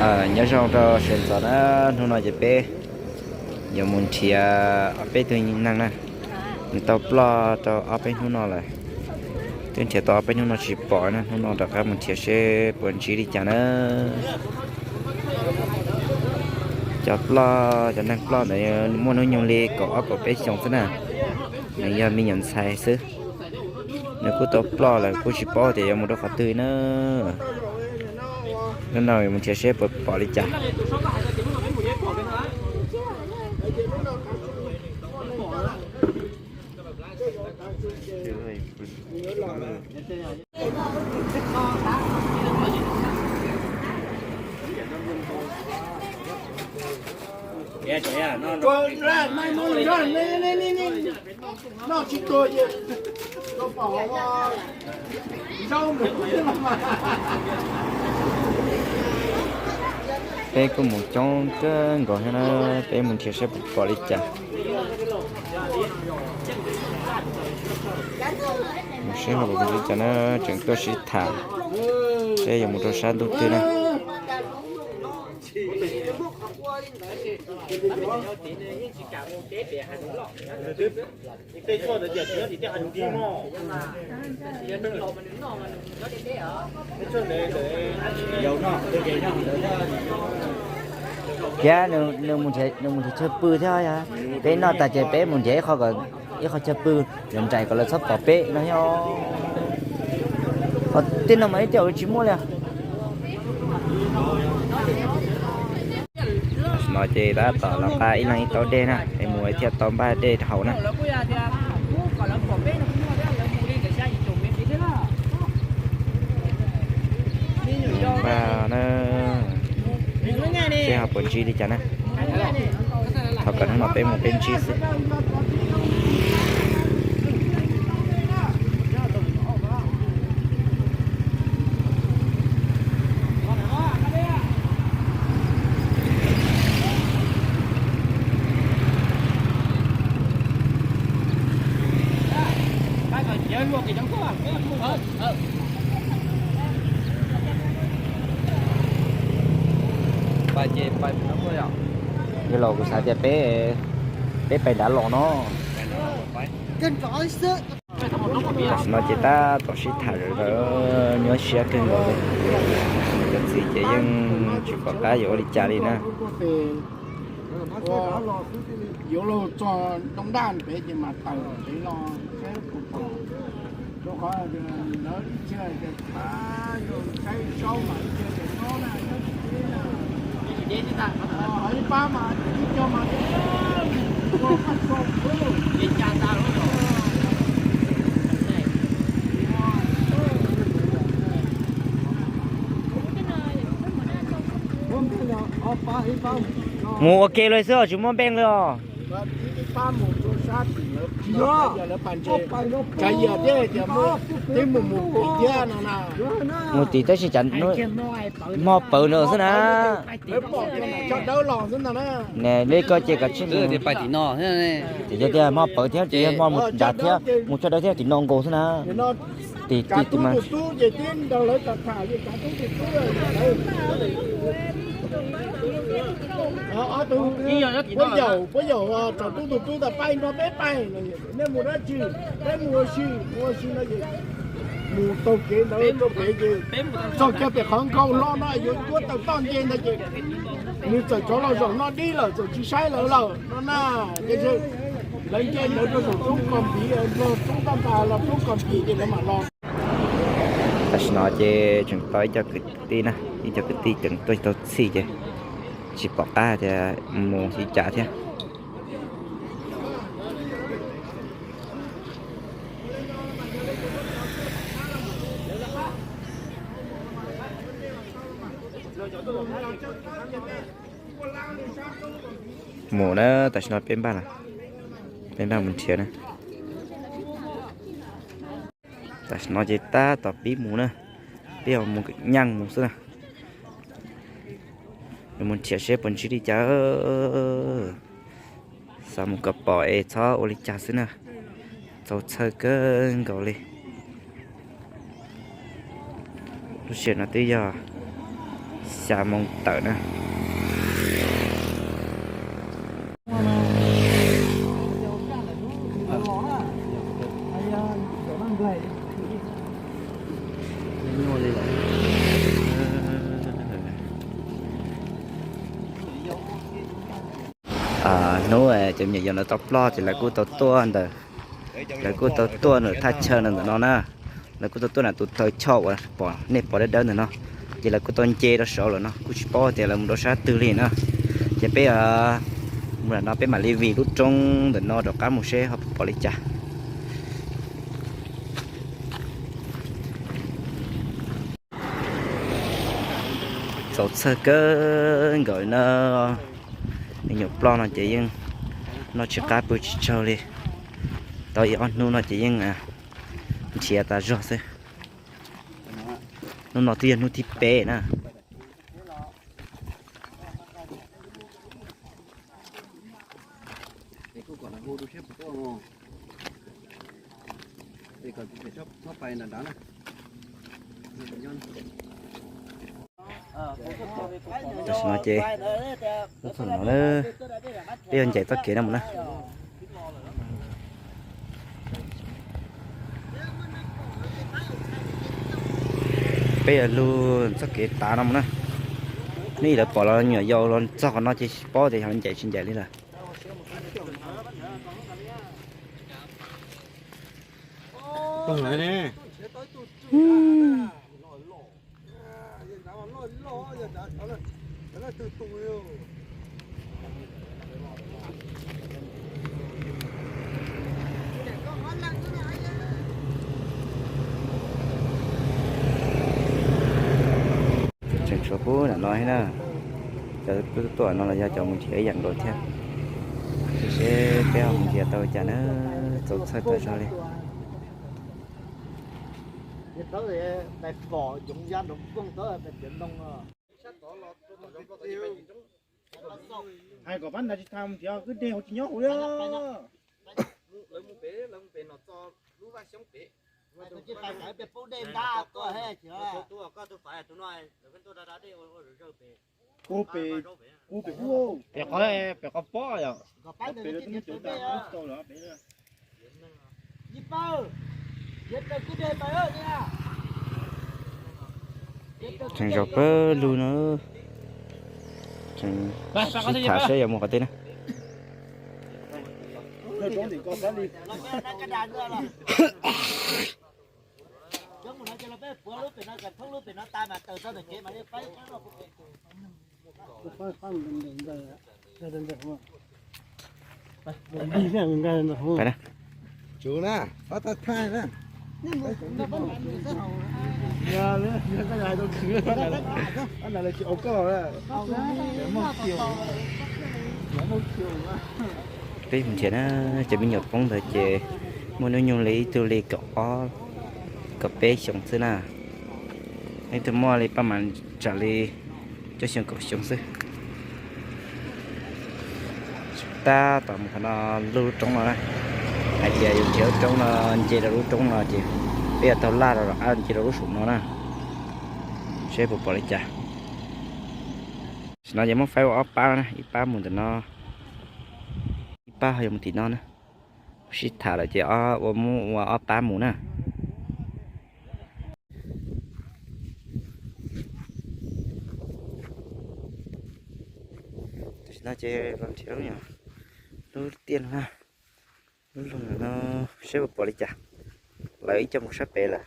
Nyob zoo rau sawv ntxov na, hnub no ces peb yuav mus nrhiav ob peb tug neeg na. Nws tau ploj rau ob peb hnub no lawm. Twb nrhiav tau ob peb hnub no tsis pom na, hnub no rov qab mus nrhiav seb puas ntsib li cas na. Cov ploj, cov neeg ploj ntawd muaj hnub nyoog li kaum ob kaum peb xyoos xwb na. Nws yog me nyuam ntxhais xwb. Nws kuj tau ploj lawm, kuj tsis paub tias yuav mus rau qhov twg na. Hnub no mus nrhiav seb puas pom li cas. Peb kuj mus coob kawg nkaus thiab na, peb mus nrhiav seb puas pom li cas. Mus seb ho puas pom li cas na, tseem tuaj sib tham seb yuav mus rau sab ntuj twg na. Thiab nws mus nrhiav chaw pw thiab, peb noj tas ces peb mus nrhiav ib qho chaw pw nraim kom lawv txhob pom peb no thiab. Tej no mas ib co tsis muaj li. Tam sim no ces tab tom los nqa ib leeg ib taub dej na, es mus thiaj tau npaj dej haus na. Npaj na, seb ho puas ntsib li cas na. Thov kom hnub no peb mus peb ntsib xwb. Yog los kuv xav tias peb, peb pais nrad los no. Tam sim no ces tab tom sib tham lawm, nyuaj siab kawg nkaus li. Cov txiv ces yeej tsis pom qab yuav ua li cas li na. Yuav luag txog ntoo daj pem ces mas tawm pem los saib puas pom. Rau qhov lawv ib txhia ces pab yus saib saub mas ib txhia ces nyob na, nyob tsis deb na. Ho ib pab mas ib co mas ua qaj tso. Mus ua ke li xwb os, tsis muaj npeej li os. Mus tim tab sis cas hmo pawv no xwb na. Ne li ko ces kav tsij mus. Ces yog tias hmo pawv thiab ces yog hmo mus nrad thiab mus tso dawb thiab tim no nkaus xwb na. Tim tim tim mas. Puab yaum, puab yaum tsaus ntuj tus tub tas pab nrog peb pais, nej mus dab tsi, peb mus ua si, mus ua si no es mus taug kev ntawd rau pem ces txog kiag pem qhov nkhaus hlo no yuav cuab taws toj nce ntawd ces nws txawm tsov los zaum noj dib lawm, txawm tsis saib lawv lawm no na. Ces lawv nce ntawd rau saum roob kos npiv, los roob toj npas los roob kos npiv ces lawv mam los. Tam sim no ces tseem tau ib co kwv tij na, ib co kwv tij tseem tuaj tsis tau txhij ces tsis pom qab tias mus li cas thiab. Mus na, tam sim no peb npaj lawm, peb npaj mus nrhiav na. Tam sim no ces tab tom pib mus na, peb mus nyeej mus xwb na. Mus nrhiav seb puas ntsib li cas. Xav mus kom pom es txhob ua li cas xwb na. Txaus txhawj kawg nkaus li. Lub sij hawm no twb yog Xya moos tawm na. Hnub cov me nyuam yaus ntawd tau ploj ces lawv kuj tau tuaj ntawm, lawv kuj tau tuaj ntawm thaj chaw ntawm no na. Lawv kuj tau tuaj ntawm tus taw choj uas pom nej pom dawb dawb ntawm no, ces lawv kuj tau nce rau saud lawm no, kuj tsis paub tias lawv mus rau sab twg li na. Ces peb mus ntawm no peb mam li vij lub roob ntawm no rov qab mus seb ho pom li cas. Txaus txhawj kawg nkaus na. Me nyuam ploj no ces yeej noj tsis qab pw tsis tsaug li. Tau ib ob hnub no ces yeej nrhiav tas zog xwb. Hnub no twb yog hnub thib peb na. Tam sim no ces, peb yuav ncaim txoj kev no mus na. Peb yuav lug txoj kev tav no mus na. Neb lawv pom los nyuam yaus los txog qhov no ces tsis paub tias yog ncaim tsis ncaim li lawm. Tseem tshuav pub nram no thiab na. Cov tuaj no los yog cov mus nrhiav ib yam nkaus thiab. Seb peb ho mus nrhiav tau li cas na, txaus txhawj tas zog li. Hais kom pab ntawd tsis tas mus nrhiav kwj deg hauv tsis nyob hauv li. Kuv pem, kuv pem ub, pem qhov, pem qhov pob yom. Tseem zaum pawg lug no. Tseem sib tham saib yuav mus qhov twg na. Pais na. Peb mus nrhiav na, cov me nyuam poob ntawd ces muaj hnub nyoog li ib tug li kaum ob, kaum peb xyoo xwb na. Ib tug muaj li paj mas tsam li cuaj xyoo kaum xyoo xwb. Tab tom mus qhov no, lub roob no na, hais tias yus nrhiav lub roob no, nce rau lub roob no ces peb yuav tau laj rov qab nce rau lub saum no na, seb puas pom li cas. Tam sim no ces muab faib ua ob pab na, ib pab mus ntawm no, ib pab ho yuav mus tim no na. Sib tham lawm ces ua muab ua ob pab mus na. Tam sim no ces los nrhiav lub, lub tiaj no, lub loog no seb puas pom li cas. Lawv ib co mus sab pem lawm,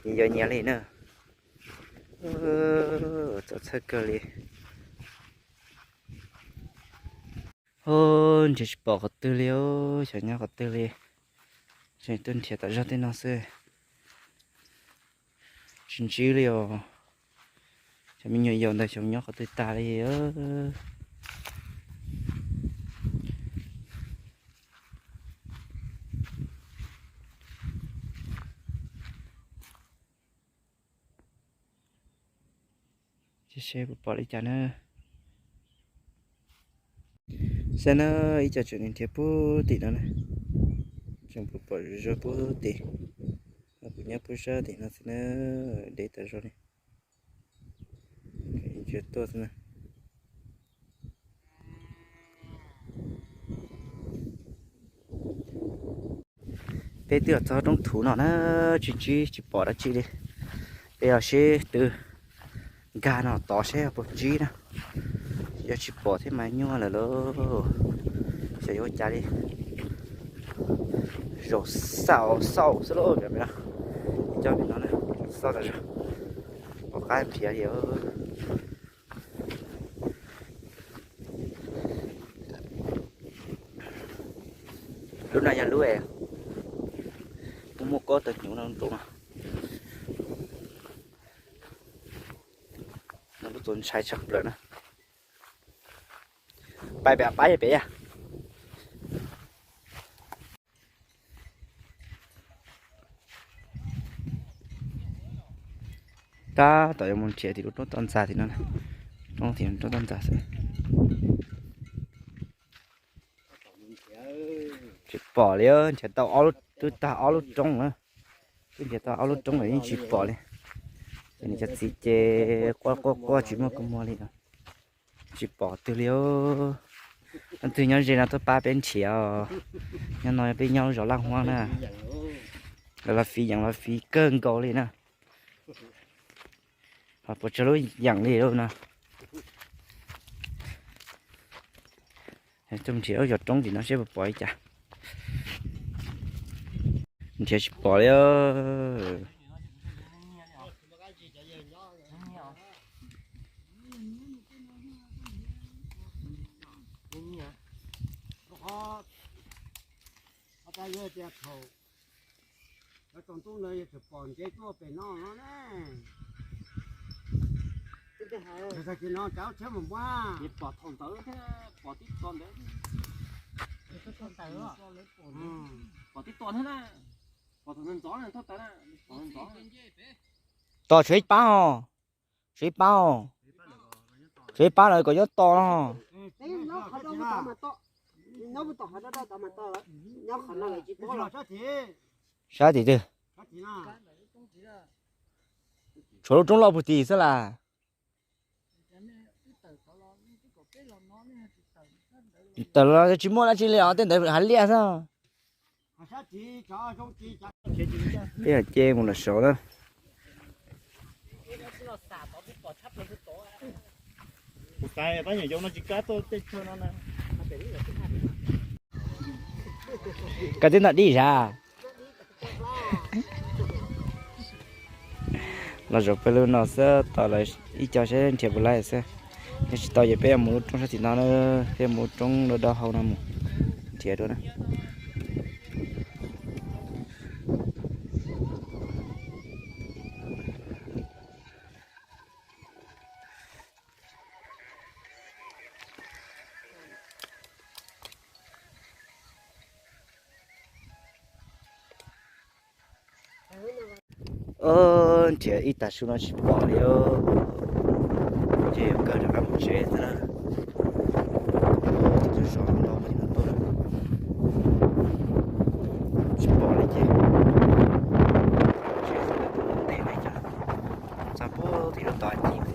ces yog nyias li na. Txaus txhawj kawg li. Nrhiav tsis pom qhov twg li os, xyov nyob qhov twg li. Tseem tuaj nrhiav tom zog tej no xwb, tsis ntsib li os. Cov me nyuam yaus ntawd xyov nyob qhov twg tag li. Seb puas pom li cas na. Saib na, ib co tseem nrhiav puag tim no na, tseem puas pom zog puag tim. Kuv nyob puag sab tim no xwb na, deb tas zog li. Tsis tuaj xwb na. Peb twb los txog roob thuv no na, tsis ntsib tsis pom dab tsi li. Peb los seb twb nkag no tod seb puas ntsib na. Yog tsis pom thiab mas nyuaj lawm lauj. Xyov yuav ua cas li. Zaum xaus xaus xwb lauj, cov me no. Cov me no na, zaum xaus tas zog. Pom qab nrhiav li. Lub no yog lub es muaj muaj kob tawg hnyuv no rau no. No lub txaus ntshai tshaj plaws na. Pab peb, pab peb yog. Tab tom yuav mus nrhiav tim lub roob toj ntxas tim no. Roob tim roob toj ntxas xwb. Tsis pom li, nrhiav tau ob lub, twb tag ob lub roob na. Twb nrhiav tau ob lub roob lawm yeej tsis pom li. Ces nws cov txiv ces quaj quaj quaj tsis muaj kua muag li. Tsis pom twg li. Leej twg nyob ze no tuaj pab peb nrhiav os. Nyob no peb nyob lub zos Laj Huab na. Lawv los fiv yeem los fiv kawg nkaus li na. Ho puas tsawg lub yeem li lub no. Tuaj nrhiav lub zos roob tim no seb puas pom li cas. Nrhiav tsis pom li. Cov tsaus ntuj no yog tseem pom ntev tuaj pem no no na. Tag kis no tsav tsheb mus muab. Pom thaum ntawd thiab, pom tib txoj ntawd. Pom tib txoj thiab na. Pom thaum ntxov na, thoj tas na, pom ntxov. Tos tshuav ib pab os. Tshuav ib pab os. Tshuav ib pab lawm kom nyob tos no. Sab tim twg? Tshuav lub roob loj puag tim xwb las. Tawm los tsis muaj dab tsi li os, tej ntawd hav liaj xwb. Peb yog ces mus lawm saud na. Koj twb ntom dib sav? Los zaum pawg lug no xwb, tos lawv ib co seb nrhiav puas laib xwb. Yog tsis tau ces peb yuav mus lub roob sab tim no na, peb mus lub roob dawb dawb hau no mus nrhiav dua na. Nrhiav ib tag su no tsis pom li. Ces yuav kawg rov qab mus tsev xwb na. Tib tug zos no tuaj, tsis pom li ces tsev xwb, tes ne cov txog puag tim lub tod ces